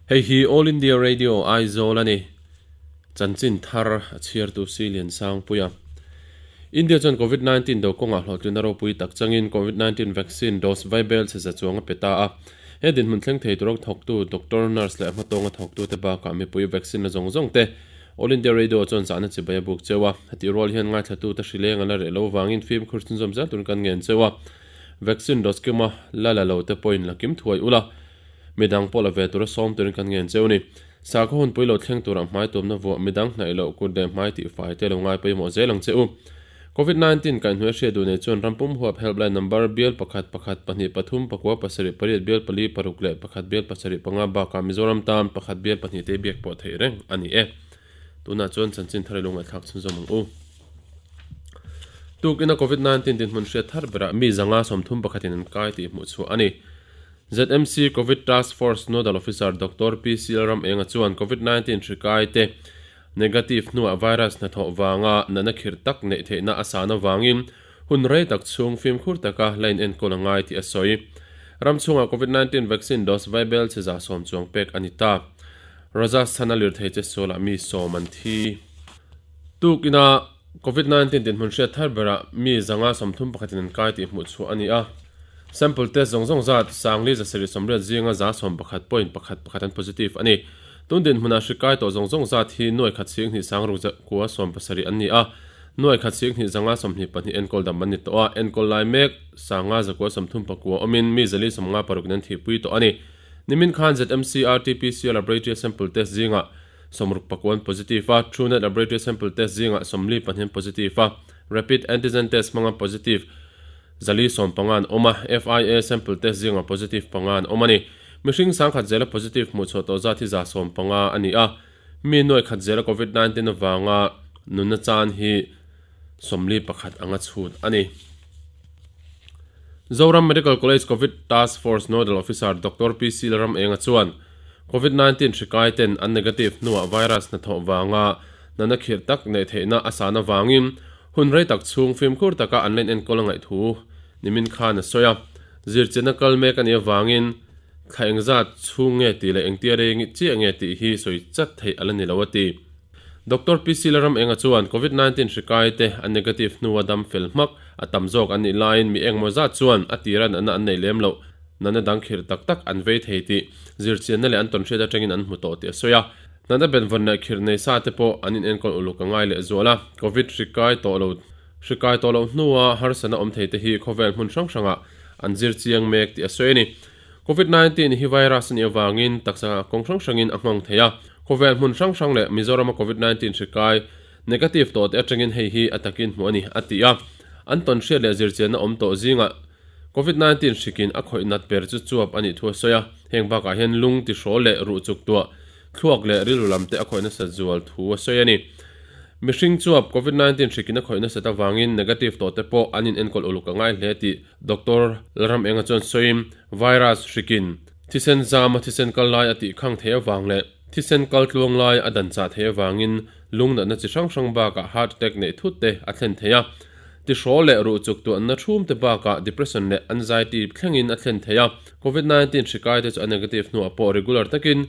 Hei hi All India Radio Aizawl a ni. Chanchin thar a chhiartu Si Liansangpuia. India chuan Covid 19 do kawngah hlawhtlinna ropui tak changin Covid 19 vaccine dose vaibel chhe za chuang a pe ta a. He dinhmun thleng thei tur thawktu doctor, nurse leh hmatawnga thawktute bakah mipui vaccine la zawng zawng te All India Radio chuan zahna chibai a buk cheu a. Hetih rual hian ngaithlatute hrileng a la reh lo vangin fimkhur chhunzawm zel turin kan ngen cheu a. Vaccine dose kima la la lo te pawhin la kim thuai ula. Midang pawh la ve tura sawm turin kan ngen cheu ni. Sakhaw hunpui lo thleng turah hmai tuamna vuah midang hnaih loh kut leh hmai tih fai te lo ngai pawimawh zel ang che u. Covid 19 kaihhnuai hriat duh nei chuan rampum huap helpline number bial pakhat pakhat pahnih pathum pakua pasarih pariat bial pali paruk leh pakhat bial pasarih panga bakah Mizoram tan pakhat bial pahnih te biak pawh theih reng a ni e. Tunah chuan chanchin thar i lo ngaihthlak chhunzawm ang u. Tukina Covid 19 dinhmun hriat thar berah mi zanga sawmthum pakhatin an kai tih hmuh chhuah a ni. ZMC Covid Task Force Nodal Officer Doctor PC Lalramenga chuan Covid 19 hri kaite negative hnuah virus hnathawh vanga natna khirh tak neih theihna a san avangin hun rei tak chhung fimkhur taka la inenkawl a ngai tih a sawi. Ram chhungah Covid 19 vaccine dose vaibel che za sawm chuang pek a ni ta. Rajasthan a lirthei che sualah mi sawm an thi. Tuk ina Covid 19 dinhmun hriat thar berah mi zanga sawmthum pakhatin an kai tih hmuh chhuah a ni a. Sample test zawng zawng zat Sangli zasarih sawmriat zinga za sawm pakhat point pakhat pakhat an positive a ni. Tun dinhmunah hri kai tawh zawng zawng zat hi nuai khat sing hnih sang ruk kua sawm pasarih an ni a. Nuai khat sing hnih zanga sawmhnih pahnih enkawl dam an ni tawh a. Enkawl lai mek sanga zakua sawmthum pakua awmin mi zali sawmnga paruk in an thihpui tawh a ni. Nimin khan ZMC RT-PCR Laboratory sample test zingah sawmruk pakua an positive a, Truenat Laboratory sample test zingah sawmli pahnih an positive a, Rapid Antigen test hmanga positive Zali sawm panga an awm a, FIA sample test zingah positive panga an awm a ni. Mihring sangkhat zela positive hmuh chhuah tawh zat hi za sawm panga a ni a, mi nuai khat zela Covid 19 avanga nunna chan hi sawmli pakhat anga chhut a ni. Zoram Medical College Covid Task Force Nodal Officer Doctor PC Lalramenga chuan Covid 19 hri kai ten an negative hnuah virus hnathawh vanga natna khirh tak neih theihna a san avangin Hun rei tak chhung fimkhur taka an len enkawl a ngaih thu nimin khan a sawi a. Zirchianna kal mek a nih avangin thla engzat chhung nge tih leh engtia rei chiah nge tih hi sawi chat theih a la ni lo a ti. Doctor PC Lalramenga chuan Covid 19 hri kai te a negative hnua dam fel hmak a tam zawk an nih laiin mi engmaw zat chuan a tira natna an nei lem loh natna dang khirh tak tak an vei thei tih zirchianna leh an tawnhriat atangin an hmu tawh tih a sawi a. Natna benvawn leh khirh nei sa te pawh an inenkawl uluk a ngai leh zual a, Covid hri kai tawh lo hri kai tawh loh hnua harsatna awm thei te hi khawvel hmun hrang hrangah an zir chiang mek tih a sawi a ni. Covid 19 hi virus a nih avangin taksa kawng hrang hrangin a nghawng thei a, khawvel hmun hrang hrang leh Mizorama Covid 19 hri kai negative tawh te atangin hei hi a takin hmuh a ni a ti a, an tawn hriat leh zirchianna awm tawh zingah Covid 19 hrikin a khawih nat ber chu chuap a nih thu a sawi a, heng bakah hian lung tihrawl leh ruh chuk tuah Thluak leh rilru lam te a khawih nasat zual thu a sawi a ni. Mihring chuap Covid 19 hrikin a khawih nasat avangin negative tawh te pawh an in enkawl uluk a ngai hle tih Doctor Lalramenga chuan sawiin virus hrikin thisen zam a thisen kal lai a tih khang thei avang leh thisen kal tluang lai a dan chah thei avangin lung natna chi hrang hrang bakah heart attack neih thut te a thlen thei a. Tihrawl leh ruh chuk tuanna thum te bakah depression leh anxiety thlengin a thlen thei a. Covid 19 hri kai te chu a negative hnuah pawh regular takin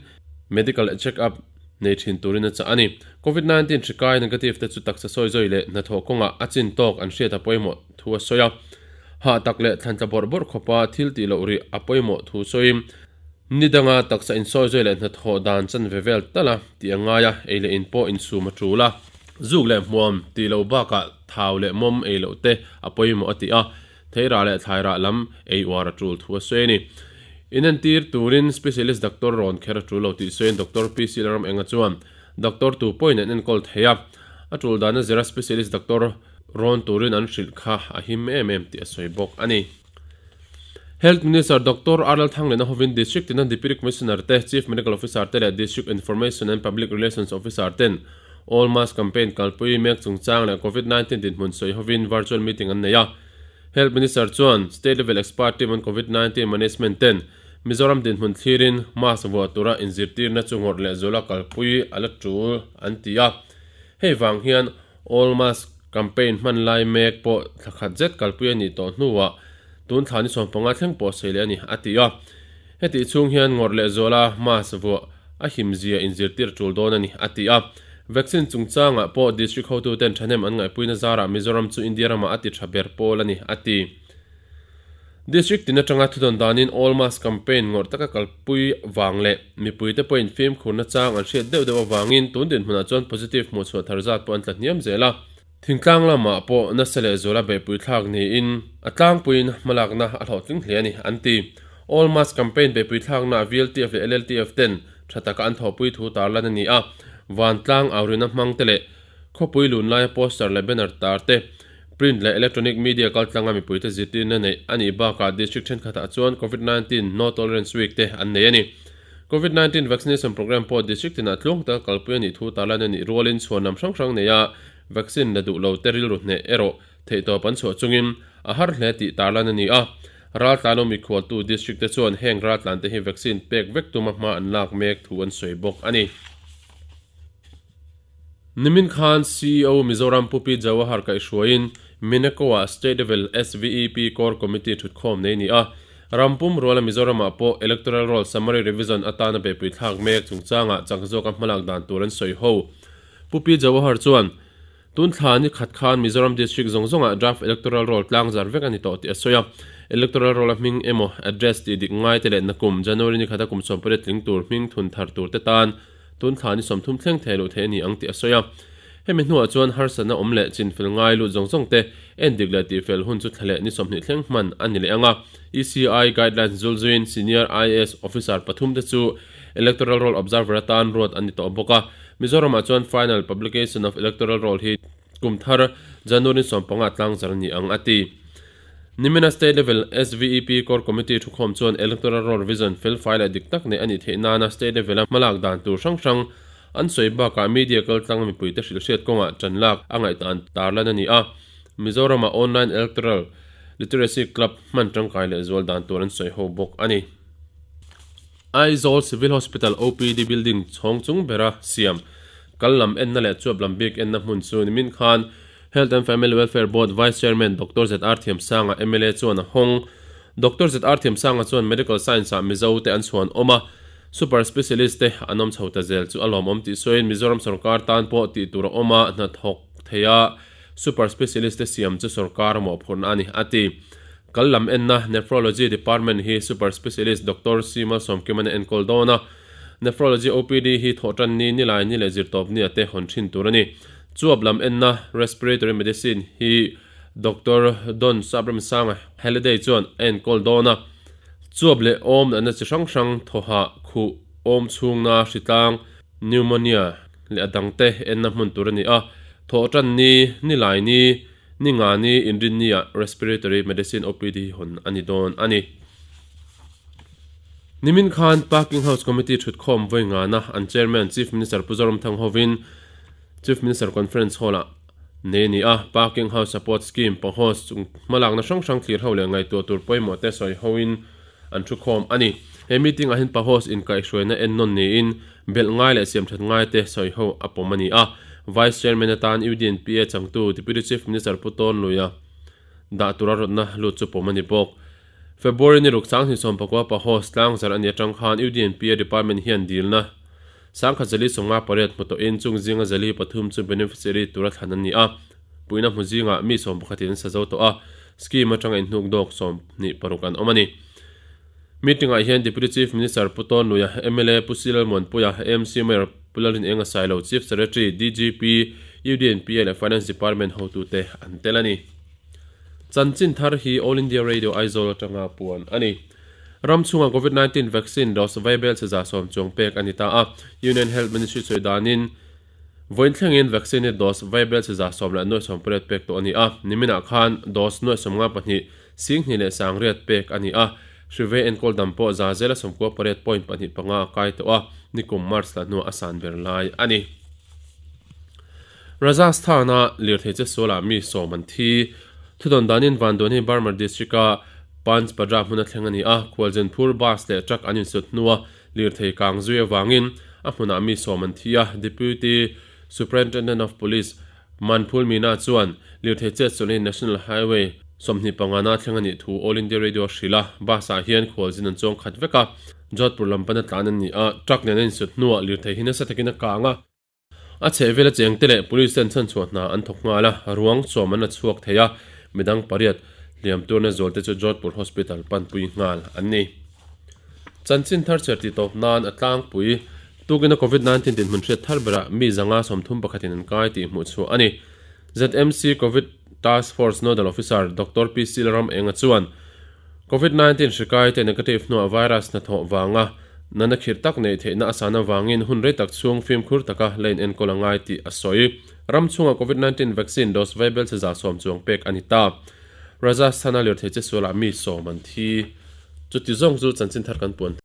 Medical check up nei thin turin a chah a ni. Covid 19 hri kai negative te chu taksa sawi zawi leh hnathawh kawngah a chin tawk an hriat a pawimawh thu a sawi a. Hah tak leh thlan tla bawrh bawrh khawpa thil tih loh rih a pawimawh thu sawiin ni danga taksa insawi zawi leh hnathawh dan chanve vel tal a tih a ngai a, ei leh in pawh insum a tul a. Zuk leh hmuam tih loh bakah thau leh mawm ei loh te a pawimawh a ti a. Theirah leh thlairah lam ei uar a tul thu a sawi a ni. Inentir turin specialist doctor rawn kher a tul lo tih sawiin Doctor PC Lalramenga chuan doctor tu pawhin an enkawl thei a, a tul dana zira specialist doctor rawn turin an hrilh kha a him em em tih a sawi bawk a ni. Health Minister Doctor R Lalthanglena hovin District tina Deputy Commissioner te, Chief Medical Officer te leh District Information and Public Relations Officer ten All Mask Campaign kalpui mek chungchang leh Covid 19 dinhmun sawi hovin virtual meeting an nei a. Health Minister chuan State Level Expert Team on Covid 19 Management ten Mizoram dinhmun thlirin mask vuah tura inzirtirna chu ngawrh leh zuala kalpui a la tul an ti a. Hei vang hian All Mask Campaign hman lai mek pawh thla khat zet kalpui a nih tawh hnuah tun thla ni 15 thleng pawh sawi leh a ni a ti a. Hetih chhung hian ngawrh leh zuala mask vuah. a himzia inzirtir tul dawn a ni, a ti a. Vaccine chungchangah pawh district hotuten thahnem an ngaihpuina zarah Mizoram chu India ramah a ti tha ber pawl a ni, a ti. District tin atanga thudawn danin All Mask Campaign ngawrh taka kalpui vang leh mipuite pawhin fimkhurna chang an hriat deuh deuh avangin tun dinhmunah chuan positive hmuhchhuah thar zat pawh an tla hniam zel a. Thingtlang lamah pawh nasa leh zuala beihpui thlak niin a tlangpuiin hmalakna a hlawhtling hle a ni, an ti. All Mask Campaign beihpui thlaknaah VLTF leh LLTF ten tha taka an thawhpui thu tarlan a ni a, vantlang aurina hmang te leh khawpui lun laia poster leh banner tar te, print leh electronic media kaltlanga mipuite zirtirna neih a nih bakah district thenkhatah chuan Covid 19 No Tolerance Week te an nei a ni. Covid 19 vaccination programme pawh district tinah tluang taka kalpui a nih thu tarlan a nih rualin chhuanlam hrang hrang neia vaccine la duh lo te rilru hneh erawh theihtawp an chhuah chungin a har hle tih tarlan a ni a. Raltlan awmi khualtu district te chuan heng raltlan te hi vaccine pek vek tuma hma an lak mek thu an sawi bawk a ni. Nimin khan CEO Mizoram Pu Pi Jawahar kaihhruaiin Mineko-ah State Level SVEP Core Committee thutkhawm nei ni a. Ram pum ruala Mizoramah pawh Electoral Roll Summary Revision atana beihpui thlak mek chungchangah chak zawka hmalak dan tur an sawi ho. Pu Pi Jawahar chuan, Tun thla ni khat khan Mizoram District zawng zawngah Draft Electoral Roll tlang zar vek a ni tawh tih a sawi a. Electoral Roll-a hming emaw address tih dik ngai te leh nakum January ni khata kum 18 tling tur hming thun thar tur te tan Tun thla ni 30 thleng thei loh thei a ni ang tih a sawi a. Hemi hnuah chuan harsatna awm leh chinfel ngai lut zawng zawng te en dik leh tihfel hun chu thla leh ni 20 thleng hman a ni leh ang a. ECI guidelines zulzuiin Senior IAS Officer pathum te chu Electoral Roll Observer atan ruat an ni tawh bawk a. Mizoramah chuan Final Publication of Electoral Roll hi Kum thar January 15 tlangzar a ni ang, a ti. Nimina State Level SVEP Core Committee thukhawm chuan Electoral Roll Revision felfai leh dik tak neih a nih theih nana State Level-a hmalak dan tur hrang hrang an sawi bakah media kaltlang mipuite hrilhhriat kawngah tan lak a ngaihdan tarlan a ni a. Mizoram-ah Online Electoral Literacy Club hman tangkai leh zual dan tur an sawi ho bawk a ni. Aizawl Civil Hospital OPD building chhawng chung bera siam kal lam enna leh chuap lam bik enna hmun chu nimin khan Health and Family Welfare Board Vice Chairman Doctor ZR Thiamsanga mla chuan a hawng. Doctor ZR Thiamsanga chuan Medical Science ah Mizo te an chhuan awm a, Super Specialist te an awm chho ta zel chu a lawmawm tih sawiin Mizoram sorkar tan pawh tih tur a awm a, hnathawk thei a Super Specialist te siam chu sorkar a mawhphurhna a ni, a ti. Kal lam enna Nephrology Department hi Super Specialist Doctor C Malsawmkiman a enkawl dawn a, Nephrology OPD hi thawhtan ni nilai ni leh zirtawp ni a te hawn thin tur a ni. Chuap lam enna Respiratory Medicine hi Doctor Don Sabremsanga Halliday chuan a enkawl dawn a, chuap leh awm natna chi hrang hrang thawhah khuh, awm chhungna, hritlang, pneumonia leh a dangte enna hmun tur a ni a, thawhtan ni nilai ni Ni nga ni inrinni-ah Respiratory Medicine OPD hi hawn a ni dawn a ni. Nimin khan Parking House Committee thutkhawm vawi ngana an Chairman Chief Minister Pu Zoramthang hovin Chief Minister Conference Hall-ah nei a ni a, Parking House Support Scheme, PAHOS, chung hmalakna hrang hrang thlir ho leh ngaihtuah tur pawimawh te sawi hoin an thukhawm a ni. He meeting-ah hian PAHOS inkaihhruaina ennawn niin belh ngai leh siamthat ngai te sawi ho a pawm a ni a. Vice Chairman atan UDNPA changtu Deputy Chief Minister Pu Tawn Luia dah tura rawtna lut chu pawm a ni bawk. February ni ruk 2019 PAHOS tlangzar a ni atang khan UDNPA Department hian dilna 1058 hmu tawhin chung zinga zali pathum chu beneficiary tura thlan an ni a. Puihna hmu zingah mi 11 in an sa zo tawh a, scheme atanga inhnuk dawk 26 an awm a ni. Meeting-ah hian Deputy Chief Minister Pu Tawn Luia, mla Pu Silal Muanpuia, AMC Mayor Pu Lalrin Enga Sailo, Chief Secretary, DGP, UDNPA leh Finance Department hotute an tel a ni. Chanchin thar hi All India Radio Aizawl atanga puan a ni. Ram chhunga Covid 19 vaccine dose vaibel che za sawm chuang pek a ni ta a, Union Health Ministry sawi danin vawiin thlengin vaccine hi dose vaibel che za sawm leh nuai sawm pariat pek tawh a ni a, niminah khan dose nuai sawmnga pahnih Singhnih leh Sangriat pek a ni a, Hrive enkawl dam pawh za zela 98 point pahnih panga a kai tawh a, nikum March la hnuah a san ber lai a ni. Rajasthan-a lirthei che sualah mi sawm an thi. Thudawn danin Vanduan hi Barmer district-a Panchpadra hmuna thleng a ni a, khualzinphur bus leh truck an insut hnua lirthei kang zui avangin a hmunah mi sawm an thi a, Deputy Superintendent of Police Manphul Meena chuan lirthei chet chawlhin National Highway 25 na thleng a nih thu All India Radio a hrilh a, bus ah hian khualzin an chuang khat vek a. Jodhpur lam pana tlan an ni a, truck nen a insut hnuah lirthei hi nasa takin a kang a. A chhehvela chengte leh police ten chhanchhuah hna an thawk nghal a, ruang sawm an la chhuak thei a, midang pariat hliam turna zualte chu Jodhpur Hospital panpui nghal an ni. Chanchin thar chher tih tawp nan a tlangpui tukin a Covid 19 dinhmun hriat thar berah mi zanga 31 in an kai tih hmuh chhuah a ni. ZMC Covid Task Force Nodal Officer Doctor PC Lalramenga chuan Covid 19 hri kaite negative hnuah virus hnathawh vanga nana khirh tak neih theihna a san avangin hun rei tak chhung fimkhur taka la in enkawl a ngai tih a sawi. Ram chhungah Covid 19 vaccine dose vaibel che 70 chuang pek a ni ta. Rajasthan-a lirthei che sualah mi sawm an thi. Chuti zawng chu chanchin thar kan puan.